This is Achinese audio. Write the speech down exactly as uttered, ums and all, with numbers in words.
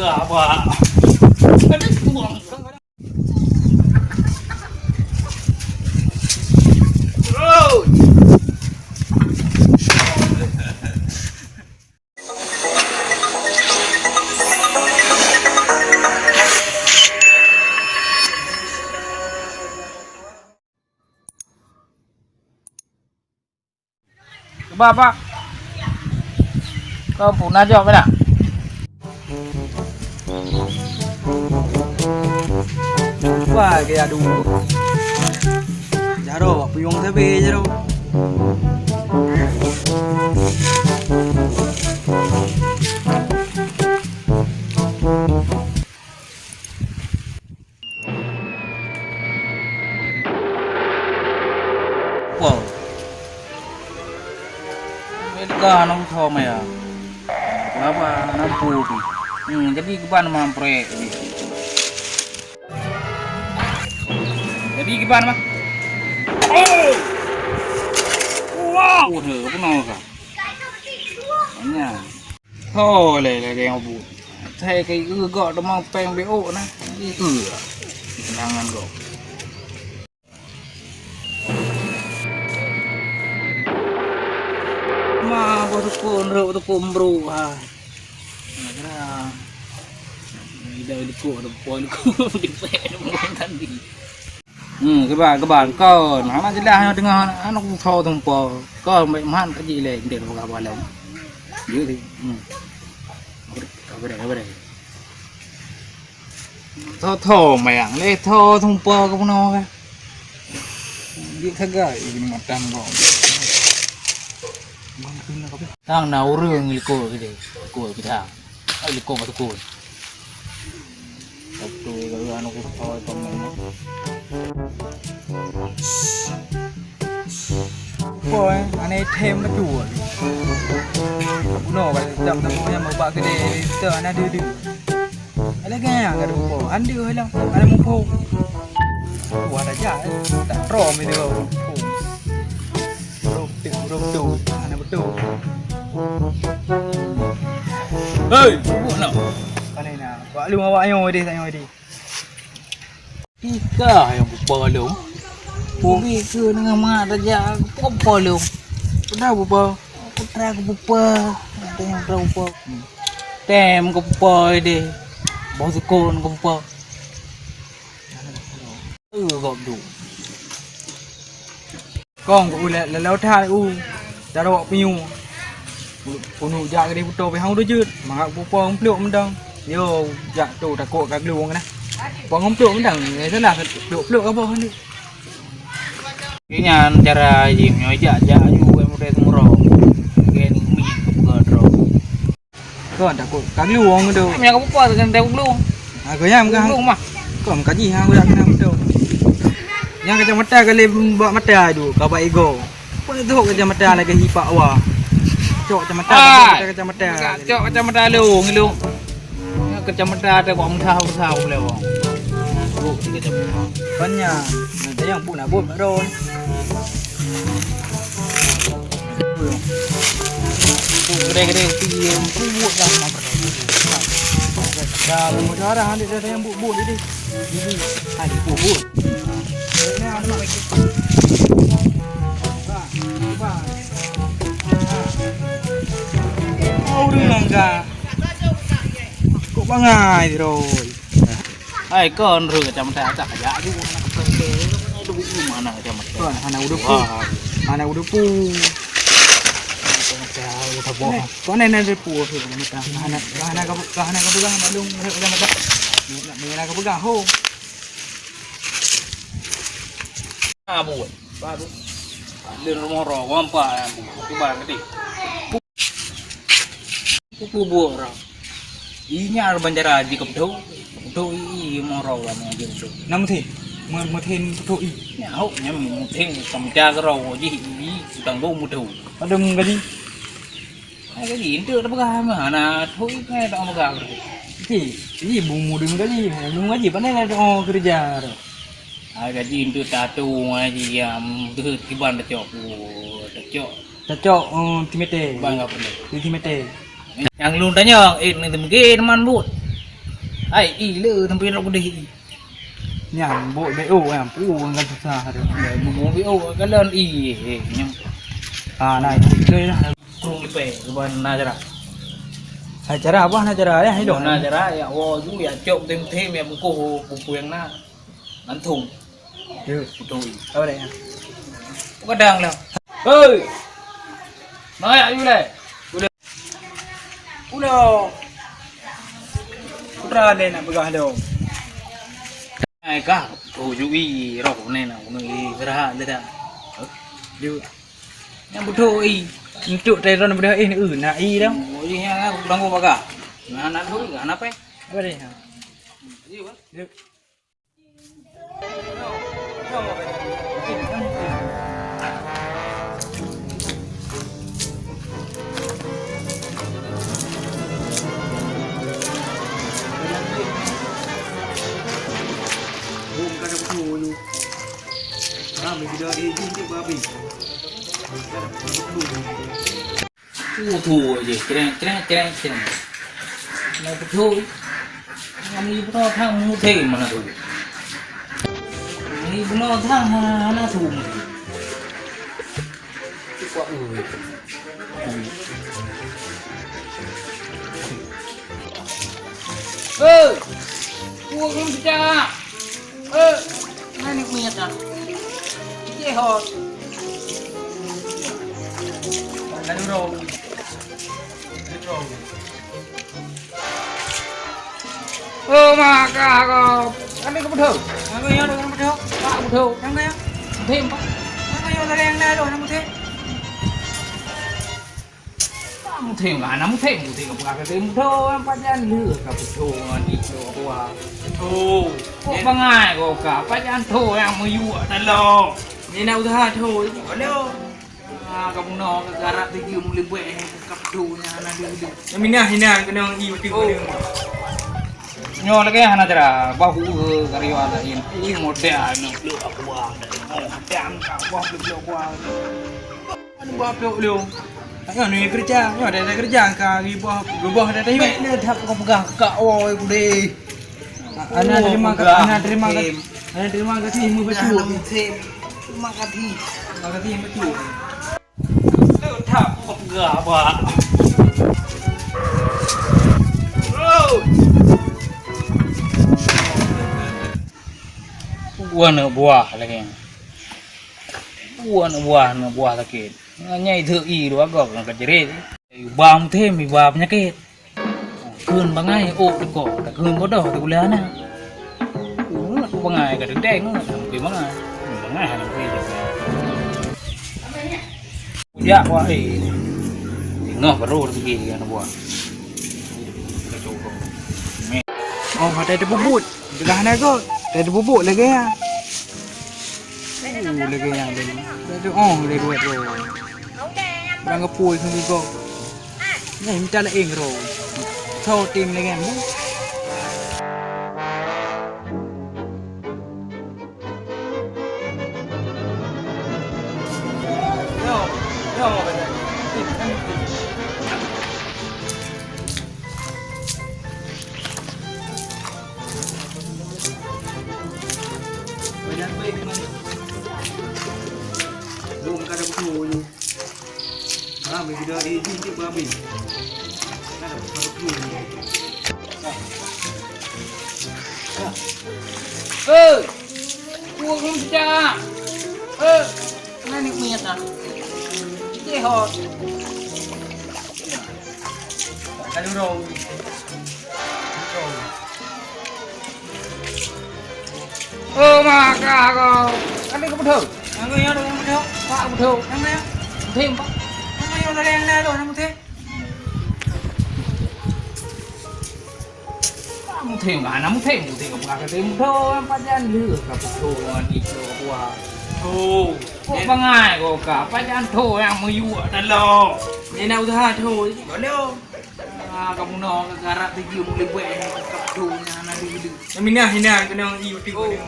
Abah. Cuba, Pak. Kau pun najok mana? Wah, gaya dulu. Jaro, puyong sabe jaro. Wow. Ini kan anak usaha maya. Apa anak putih? Hmm, jadi kiban mah proyek ni. Jadi kiban mah. Oh! Wow! Udah, apa nama kah? Banyak. Ho lé lagèe nyoe bu. Thai kai eu gok teuma péng B O na. Di eu. Kenangan gok. Ma boh tukon rok tukon bro ha. Nah, kira. Ida dikok ada pon ko di pek ada pon tadi. Hmm, keuba, keuba, kon. Hana jeulaih nyoe teungoh aneuk tho teumpo. Kon baik mat kaji lé, ndek buka balong. Jeuet. Hmm. Kabaré, kabaré. Tho, tho mayang lé, tho teumpo keubunoe ka. Jeuet sagai ini matan kong. Tang na ureueng liko gede, liko kita. Ai liko batukon. Sabtu ka anu ku kawai pamong. Boy, aneh them betul. Buno kalau jam temu yang mau bak gede, kita anak dulu. Ada gaya ada rupa, anda lah, ada muka. Wah, ada jahat, tak rom itu. Rom tu, rom tu, anak betul. Hei, bubuh nak. Panen nak. Buat lu awak nyoe deh, tak nyoe deh. Ika yang bupa lu. Bubi ke dengan mak raja bupa lu. Pernah bupa. Putra ke bupa. Ada yang putra bupa. Tem ke bupa deh. Bau sukun ke bupa. Eh, gok tu. Kong ku ulèe lalau that u. Cara wak pinyueng. Keuneuk jak keudeh beutoe pih hana udeuh jeuet. Mangat bupong pluk meudang. Yo, jak tu takot ka glueng nah. Bupong pluk meudang, eh, salah pluk-pluk ka boh ni. Nyan cara jih meunyoe jak, jak aju, eh, mudai teumuro. Gen mi keubeuga droe. Kon takot ka glueng tu. Nyang ka pupa tu jangan tahu glueng. Ha, kau nyam ka. Glueng mah. Kau mengkaji ha, kau dak kena betul. Nyang kacamata kali bak mata tu, ka bak ego. Kau tu kacamata lagi hipak wa. Cok kacamata, ah, kacamata. Cok kacamata lu, ngilu. Kacamata ada kok mudah-mudah boleh wong. Buk kacamata. Banyak. Nanti yang pun nak buat mak ron. Gede-gede, tinggi, kubur dah. Dah, dah, dah, dah, yang bubur jadi. Jadi, hai, kubur. Ini ada lagi. Bah, bah. Oh, udah langgar. Kok bangai, Roy? Hai, kon reu kacamata tak kajak ju, anak kepala. Mana kacamata? Kon, hana udah pu. Wah. Hana udah pu. Kacamata udah boh. Kon nenek ada pu kacamata. Hana, hana ka, hana ka pegang, nak dong reu kacamata. Nak, nak ka pegang, ho. Ah, bu. Baru. Di rumah roh, wampa, bu. Coba nanti. Kubu orang. Inya banjara di kebdo. Kebdo i moro lah mau gitu. Nama sih? Muthin kebdo i. Nyaho nyam muthin kemja kero ji i tukang do mudo. Ada menggaji. Ai gaji itu tak pegang mah. Anak tu i kan tak pegang. Ti, i bu mudo gaji. Belum gaji pandai ada orang kerja. Ai gaji itu tatu ngaji ya. Mudah kiban tacok. Tacok. Tacok, eh, timete. Bang, apa ni? Di timete. Nyang lôn tanyong, eh, ni mungkin teman but. Hai, i le sampai rot keudeh i. Nyang bok B O nyang pu ngon susah tu. Bok B O kalon i, eh, nyang. Ah, nah, itu je lah. Krung ipe, keban na cara. Hai cara apa na cara ya, hidup. Na cara ya, wo ju ya cok tem-tem ya buku buku yang na. Antum. Yuk. Betul. Apa dia? Kadang lah. Hei. Naik ayu le. Udah. Udah. Putra le nak peugah lo. Ai kah, oh, jui roh ni nak bunuh i istirahat dia dah. Yuk. Yang betul i. Untuk teron bedah i ni, eh, nak i dah. Oh, iya, aku tunggu bagah. Nah, nak dulu, nak apa? Apa dia? Yuk. Yuk. Thu thu jih, creng, creng, creng, creng. Hana peuthôi. Hana ibunoe thang meuthém hana thu. Hana ibunoe thang hana, hana thu meuthém. Cukup, ui. Hei! Kuah belum pecah. Eh, mana ni minyak dah? Cik hot. Lalu dong. Lalu dong. Oh, maka kau. Kan dia kebetul. Kan kau yang dengan betul. Tak betul. Kan kau yang. Betul, Pak. Kan kau yang dari yang dah tu, yang betul. Meuthém ka hana meuthém, meuthém ka peugah keu meuthém, pajan lheueh ka peuthô ngon ibu dua. Peuthô. Kok bangai kok ka, pajan thô nyang meuyuek taloe. Ni nak useuha thô, taloe. Ah, ka bunoe ka garat teuju meulibek, ka peuthô nyang hana lheueh-lheueh. Nyang minah hinan keunong i beutôi. Nyoe lagèe hana cara, bah ueh karya laén. Ui model nyoe, lheueh aku ah. Oh, dan ka bah lheueh-lheueh aku ah. Anu buah plok lom. Nyoe ni kerja, nyoe ada, ada kerja ka geuboh, geuboh ada tayong. Mek le that kau peugah kak oi kudeh. Ana terima kasih, ana terima kasih, ana terima kasih mu betul. Terima kasih. Terima kasih betul. Le that kau peugah apa? Buah na buah lagi. Buah na buah na buah sakit. Nyan i theu i dua gob ngon ka jeuet. Iba meuthém, iba peunyakét. Kheun bangai ôk teuko, takheun bodoh teuh gula na. Ôk bangai ka teudeng, hana mungken bangai. Bangai hana mungken. Kujak wah, eh. Ingoh baru teupike dia na buah. Oh, ada teububut. Teulah na got. Ada teububut lagèe ya. Oh, lagèe nyan lagèe. Dah tu, oh, lagèe dua tu. Barang geupeue sendiri kau. Ni minta laén kau. Kau tim lagèe nyan. Eh, buah belum pecah. Eh, mana ni minyak ah? Cik hot. Kalau rong. Oh, maka kau. Kan dia kebetul. Kan kau yang kebetul. Pak kebetul. Kan kau yang. Betul, Pak. Kan kau yang dari yang lain tu, yang betul. Meuthém ka hana meuthém, meuthém ka peugah keu meuthô, pajan lheueh ka peuthô ngon ibu dua. Thô. Kok bangai kok ka, pajan thô nyang meuyuek taloe. Ni nak useuha thô, taloe. Ah, kamoe nyoe ka garat teuju meulibek, ka peuthô nyang hana lheueh-lheueh. Nyang minah hinan keunong i beutôi.